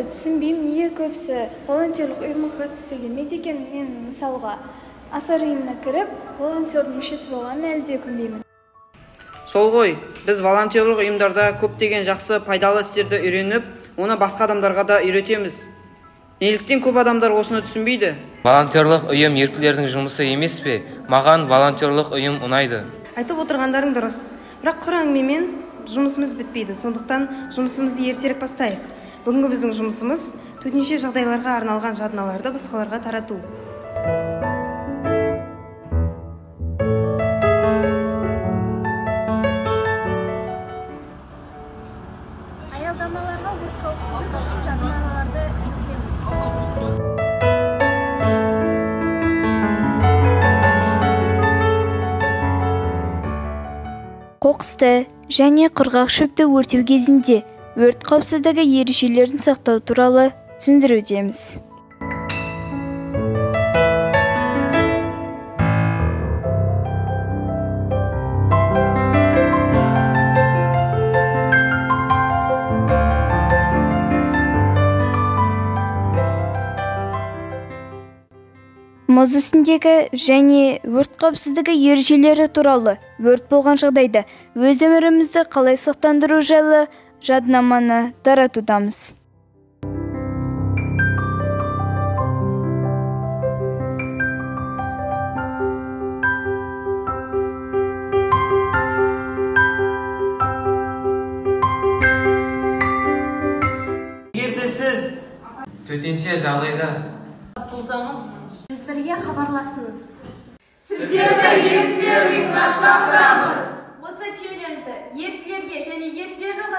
Адамдарды түсінбеймін, неге көбісі волонтерлік ұйымға қатысқысы келмейді екен. Мен мысалға Асар ұйымына кіріп, волонтердің мүшесі болғанын әлі де өкінбеймін. Сол ғой, біз волонтерлік ұйымдарда көптеген жақсы пайдалы істерді үйреніп, оны басқа адамдарға да үйретеміз. Неліктен көп адамдар осыны түсінбейді? Волонтерлік ұйым еріктілердің жұмысы емес пе? Маған волонтерлік ұйым ұнайды. Айтып отырғандарың дұрыс. Бірақ құр әңгімемен жұмысымыз бітпейді. Сондықтан жұмысымызды ертерек бастайық. Бүгінгі біздің жұмысымыз төтенше жағдайларға арналған жадыналарды басқаларға тарату. Аялдамаларға өрт қауіпсіздігі үшін жадынамаларды ілудеміз. Қоқысты және құрғақ шөпті өртеу кезінде өрт қауіпсіздігі ережелерін сақтау туралы түсіндірудеміз. Мұз үстіндегі және өрт қауіпсіздігі ережелері туралы, өрт болған жағдайда өз өмірімізді қалай сақтандыру жайлы жадынаманы таратудамыз. Егер де сіз төтенше жағдайда болсаңыз, 101-ге хабарласыңыз. Сіздерді еріктілер ұйымына шақырамыз. Осы челленджді еріктілерге және еріктілердің